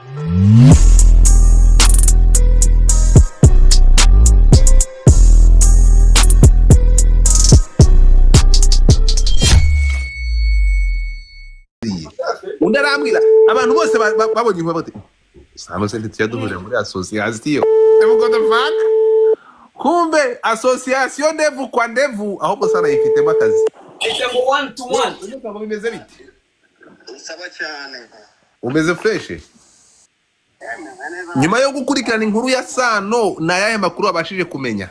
Undi arambwira, abantu bose babonye inkuru bati: "Sano se ntitujya duhurira muri association?" What the fuck? Kumbe association ndevu kwa ndevu, ahubwo Sana yifitemo akazi. Ahita ngo one to one. Umugabo, bimeze bite? Saba cyane. Umeze fresh? Meze neza. Nyuma yo gukurikirana inkuru ya Sano, ni ayahe makuru wabashije kumenya?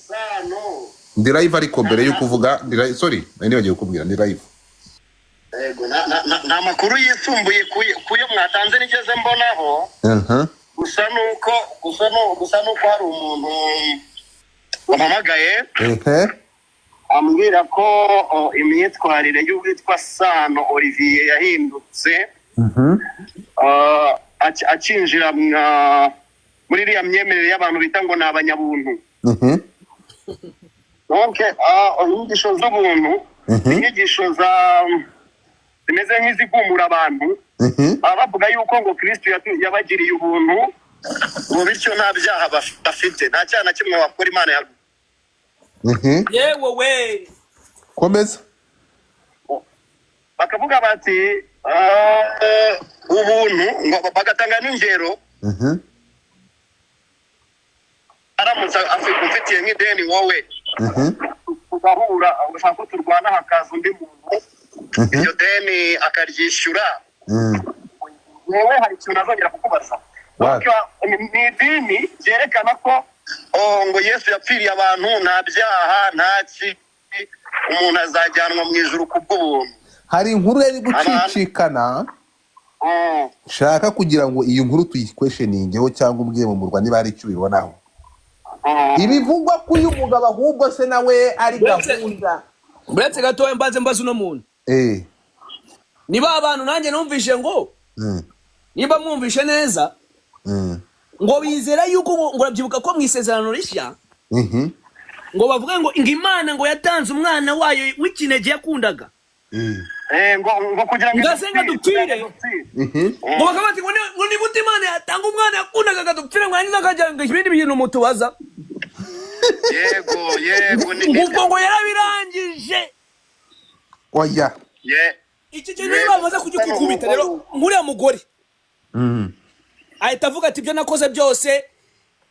Sano. Ndi live, ariko mbere yo kuvuga ndi live, sorry, nari nibagiwe kukubwira ndi live. Yego, nta makuru yisumbuye kuyo mwatanze nigeze mbonaho. Gusa nuko hari umuntu wampamagaye ambwira ko imyitwarire y'uwitwa Sano Olivier yahindutse akinjira muri iriya myemerere y'abantu bita ngo ni abanyabuntu. Donc inyigisho z'ubuntu, inyigisho za zimeze nk'izigumura abantu, baba bavuga yuko ngo Kristo yabagiriye ubuntu, ngo bityo nta byaha bafite, nta cyaha na kimwe wakora Imana ya Yewe we! Komeza. Bakavuga bati ubuntu, ngo bagatanga n'ingero, aramutse ufitiye nk'ideni wowe, tugahura, ushaka ko turwana, hakaza undi muntu, iryo deni akaryishyura, wowe hari ikintu azongera kukubaza? What? Donc, ni idini ryerekana ko ngo Yesu yapfiriye abantu, nta byaha, nta ki, umuntu azajyanwa mu ijuru ku bw'ubuntu. Hari inkuru yari gucicikana, nshaka kugira ngo iyi nkuru tuyiquestioningeho, cyangwa umbwire mu murwa niba hari icyo ubibonaho. Ibivugwa ko uyu mugabo ahubwo se nawe ari gahunda. Uretse gatoya, mbanze mbaze uno muntu. Niba abantu nanjye numvishe ngo niba mwumvishe neza, ngo bizera yuko ngo urabyibuka ko mu Isezerano Rishya ngo bavuga ngo Imana ngo yatanze umwana wayo w'ikinege yakundaga. Ngo kugira ngo Ngasenga idupfire, dupfire. Dupfire. Ngo bakaba bati ngo ni gute Imana yatanga umwana yakundaga akadupfira, ngo yarangiza akajya ngo ibindi bintu mutubaza? Yego, ni Ngo ubwo ngo yarabirangije. Oya. Iki kintu iyo bamaze kugikukubita rero, nk'uriya mugore ahita avuga ati: "Ibyo nakoze byose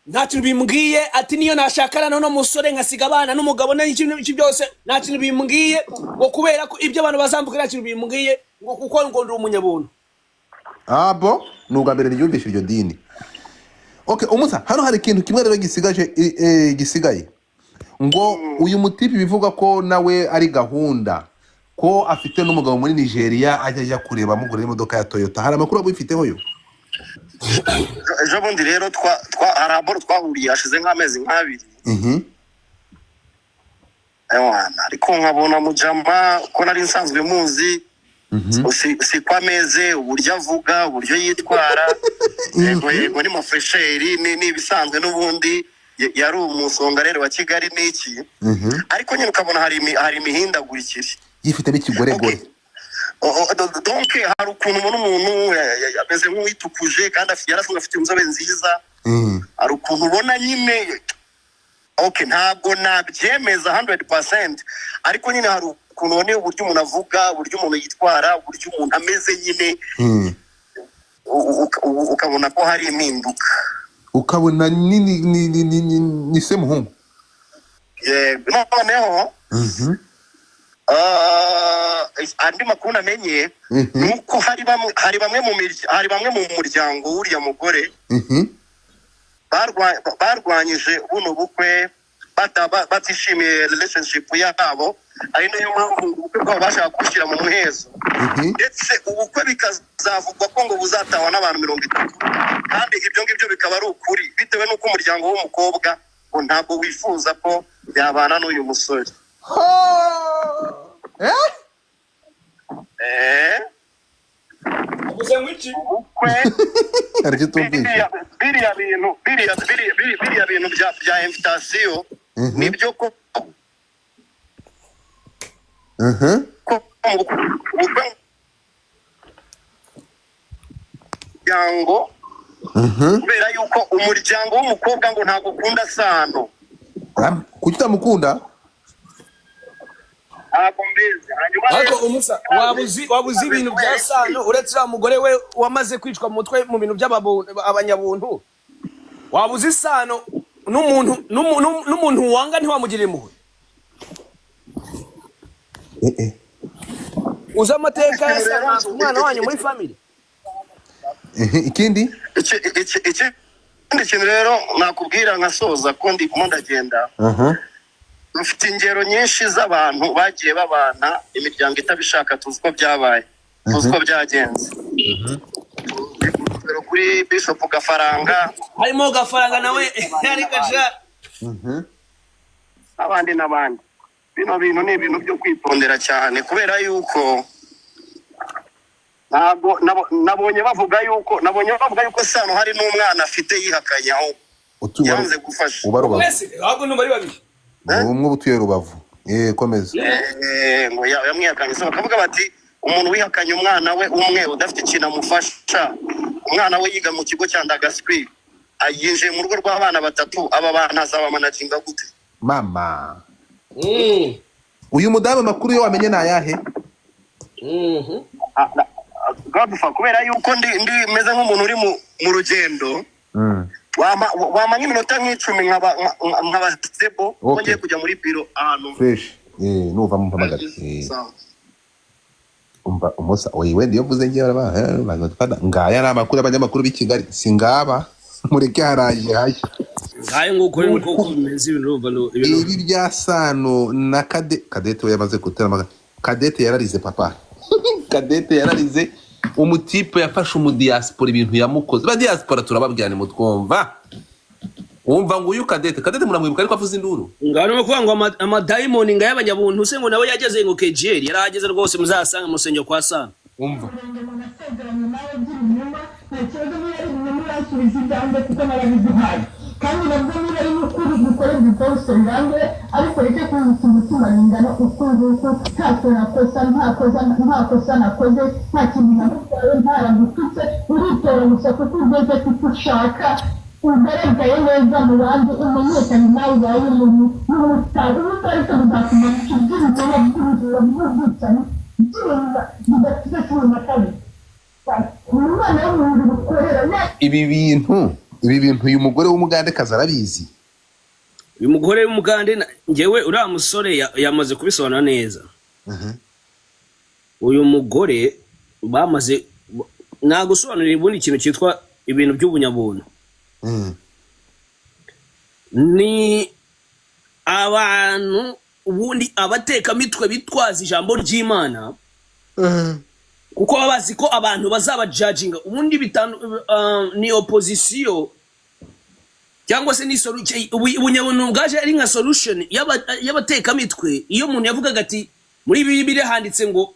nta kintu bimbwiye," ati: "Niyo nashakana n'uno musore nkasiga abana n'umugabo n'ikintu iki byose nta kintu bimbwiye," ngo kubera ko ibyo abantu bazamvuga nta kintu bimbwiye, ngo kuko ngo ndi umunyabuntu. Abo ni ubwa mbere ryumvishe iryo dini. Okay, umusa, hano hari ikintu kimwe rero gisigaje, gisigaye, ngo uyu mutipe bivuga ko nawe ari gahunda, ko afite n'umugabo muri Nigeria ajya kureba amugurira imodoka ya Toyota. Hari amakuru waba ubifiteho yo? Ejo bundi rero hari aboro twahuriye hashize nk'amezi nk'abiri. Ewana, ariko nkabona mujama ko nari nsanzwe muzi, si ko ameze, uburyo avuga, uburyo yitwara. Yego, ni mafresheri, ni ibisanzwe n'ubundi yari umusongarere wa Kigali n'iki, ariko nyine ukabona hari imihindagurikire. Yifitemo ikigoregore. Okay. Donc hari ukuntu ubona umuntu ameze nk'uwitukuje kandi yari asanzwe afite inzobe nziza. Hari ukuntu ubona nyine, okay, ntabwo nabyemeza 100%, ariko nyine hari ukuntu ubona uburyo umuntu avuga, uburyo umuntu yitwara, uburyo umuntu ameze nyine, ukabona ko hari impinduka. Ukabona ni semuhungu. Yego, noneho andi makuru namenye ni uko hari bamwe mu muryango w'uriya mugore barwanyije buno bukwe, batishimiye relationship yabo, ari nayo mpamvu ubukwe bwabo bashaka kubushyira mu muhezo, ndetse ubukwe bikazavugwa ko ngo buzatahwa n'abantu 30, kandi ibyo ngibyo bikaba ari ukuri, bitewe n'uko umuryango w'umukobwa ngo ntabwo wifuza ko yabana n'uyu musore. Eh? Eh. Uvuze ngo iki? Ubukwe. Hari icyo tumvishe. Biriya bintu bya invitation, nibyo ko ko mu bukwe. n'umuryango, kubera yuko umuryango w'umukobwa ngo ntabwo ukunda Sano. Ah, kuki utamukunda? Ntabwo mbizi. Hanyuma Ariko rero umusa, waba uzi ibintu bya Sano, uretse uriya mugore we wamaze kwicwa mu mutwe mu bintu by'abanyabuntu? Waba uzi Sano n'umuntu wanga ntiwamugirira impuhwe? Eh, eh. Uzi amateka ya Sano, umwana wanyu muri family? Ehe, ikindi? Ikindi kintu rero nakubwira nkasoza, ko ndimo ndagenda, mfite ingero nyinshi z'abantu bagiye babana imiryango itabishaka. Tuzi ko byabaye, tuzi ko byagenze. Urugero kuri Bishop Gafaranga. Harimo Gafaranga nawe, ariko sha. N'abandi n'abandi. Bino bintu ni ibintu byo kwitondera cyane, kubera yuko ntabwo nabonye bavuga yuko Sano hari n'umwana afite yihakanye aho yanze gufasha. Uba Rubavu. Wese ahubwo numva ari babiri. Ni umwe uba utuye Rubavu. Komeza. Ngo yamwihakanye. So bakavuga bati umuntu wihakanye umwana we umwe, udafite ikintu amufasha, umwana we yiga mu kigo cya Ndagaswi, yinjiye mu rugo rw'abana batatu, aba bantu azabamanaginga gute? Mama, uyu mudamu amakuru yo wamenye ni ayahe? Ah, Godfa, kubera yuko ndi meze nk'umuntu uri mu rugendo, wampa nk'iminota nk'10 nkaba stable, ko ngiye kujya muri biro ahantu. Fresh. Nuva mumpamagare. Sawa. Umva umusa, oye, wenda iyo mvuze ngiye baraba ngaya ni amakuru y'abanyamakuru b'i Kigali, si ngaba mureke haraje hashya. Ngayo nguko rero uko bimeze ibintu, urumva ibintu. Ibi bya Sano na Kadete we yamaze gutera Kadete yararize, papa Kadete yararize. Umutipe yafashe umudiaspora, ibintu yamukoze, ba diaspora turababwira nimutwumva. Wumva ngo uyu Kadete muramwibuka, ariko avuze induru. Ngaho ni ukuvuga ngo amadayimoni nga y'abanyabuntu se, ngo nawe yageze, ngo KGL yarahageze rwose, muzasanga mu rusengero kwa Sano. Umva. Ngo nasezeranye nawe by'ibinyoma, nta kibazo. Niba ari ibinyoma uransubiza ibyanjye kuko narabiguhaye, kandi nabwo niba ari n'ukuri dukore divorce birangire, ariko reke kunyitsa umutima bingana uku nguku. Ntacyo nakosa, nta kosa, nta kosa nakoze, nta kintu nagutwaye, ntaragututse. Uritora gusa kuko ugeze kuko ushaka ugaragaye neza mu bandi, umenyekane nawe ubaye umuntu n'umusitari. Umusitari se buzatuma by'ibinyoma, by'ubujura, by'ubwicanyi, by'ibintu bidakize 12, umwana w'umuntu ukorera. Ibi bintu uyu mugore w'umugandekazi arabizi. Uyu mugore w'umugande njyewe uriya musore yamaze kubisobanura neza. Uyu mugore bamaze nagusobanurira ubundi ikintu cyitwa ibintu by'ubunyabuntu. Ni abantu ubundi abatekamitwe bitwaza ijambo ry'Imana, kuko baba bazi ko abantu bazabajajinga. Ubundi ni opposition cyangwa se ni ubunyabuntu bwaje ari nka solution y'abatekamitwe. Iyo umuntu yavugaga ati muri Bibiliya handitse ngo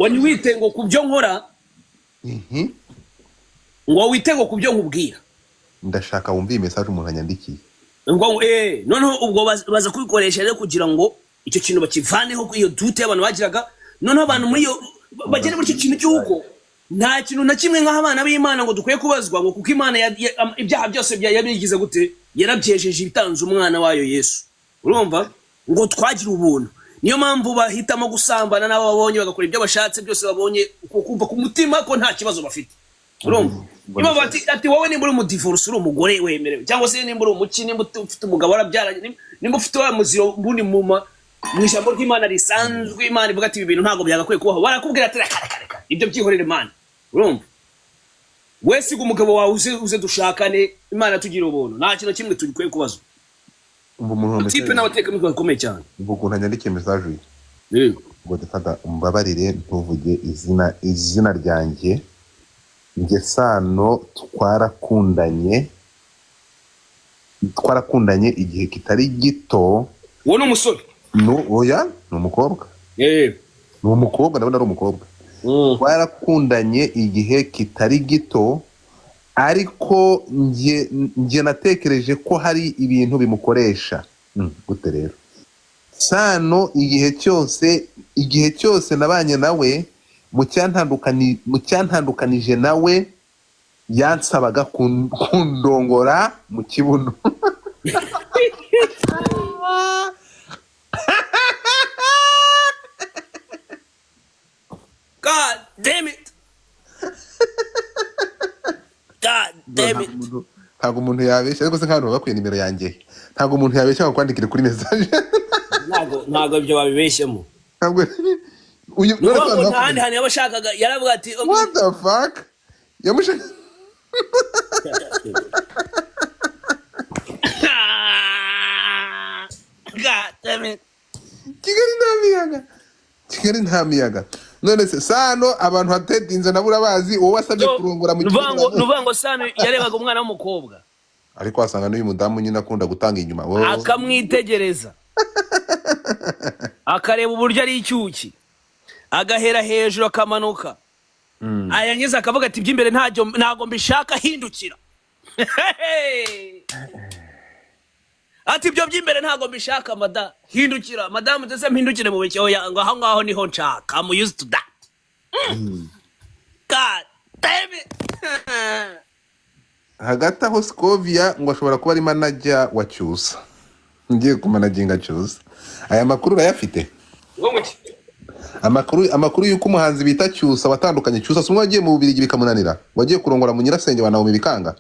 ntiwite ngo ku byo nkora, ngo wite ngo ku byo nkubwira. Ndashaka wumve iyi message umuntu anyandikiye. Ngo noneho ubwo baza kubikoresha rero kugira ngo icyo kintu bakivaneho, iyo dute y'abantu bagiraga. Noneho abantu muri iyo bagere muri icyo kintu cy'uko nta kintu na kimwe nk'abana b'Imana ngo dukwiye kubazwa, ngo kuko Imana ibyaha byose yabigize gute? Yarabyejeje, itanze umwana wayo Yesu. Urumva ngo twagira ubuntu, niyo mpamvu bahitamo gusambana n'abo babonye, bagakora ibyo bashatse byose babonye, kumva ku mutima ko nta kibazo bafite. Urumva niyo mpamvu ati wowe nimba uri umudivorce, uri umugore wemerewe, cyangwa se nimba uri umuki, nimba ufite umugabo warabyaranye, nimba ufite wa muziro, ubundi mu ijambo ry'Imana risanzwe, Imana ivuga ati ibi bintu ntabwo byagakwiye kubaho, barakubwira ati reka reka reka, ibyo byihorere Imana. Urumva we siga umugabo wawe uze dushakane, Imana tugira ubuntu, nta kintu kimwe tugikwiye kubazwa. Umva umuntu Tipe n'abatekamitwe bakomeye cyane. Umva ukuntu anyandikiye message uyu. Yego. Ngo defata umbabarire ntuvuge izina ryanjye, njye Sano twarakundanye igihe kitari gito. Uwo ni umusore? No, oya, ni umukobwa. Ni umukobwa, ndabona ari umukobwa. Twarakundanye igihe kitari gito, ariko njye natekereje ko hari ibintu bimukoresha. Gute rero? Sano igihe cyose nabanye nawe, mu cyantandukanije nawe Yansabaga kundongora mu kibuno. God damn it, God damn it. Ntabwo umuntu yabeshya, ariko se nk'abantu baba bakwiye nimero yanjye, ntabwo umuntu yabeshya ngo akwandikire kuri message. Ntabwo ibyo babibeshyemo. Ntabwo uyu Ni none ukuvuga se ngo abantu nta handi bakwiye hantu yabashakaga, yaravuga ati what the fuck yamushaka. God damn it. Kigali nta miyaga, Kigali nta miyaga. None se Sano abantu hatetinze nabo urabazi, wowe wasabye So, kurongora mu ni ukuvuga ngo kibuno. Ni ukuvuga ngo Sano yarebaga umwana w'umukobwa, Ariko wasanga n'uyu mudamu nyine akunda gutanga inyuma wowe akamwitegereza, akareba uburyo ari icyuki, agahera hejuru akamanuka, ayangiza akavuga ati iby'imbere ntacyo, ntabwo mbishaka, hindukira. Ati ibyo by'imbere ntabwo mbishaka mada, hindukira madamu, ndetse mpindukire mu biki? Oya, ngo aho ngaho niho nshaka, I'm used to that. God damn it. Hagati aho Scovia ngo ashobora kuba ari manager wa Cyusa, ngiye kumanaginga Cyusa. Aya makuru urayafite? Ngo muki? Amakuru y'uko umuhanzi bita Cyusa watandukanye, Cyusa si umwe wagiye mu Bubiligi bikamunanira, wagiye kurongora mu nyirasenge wa Naomi bikanga.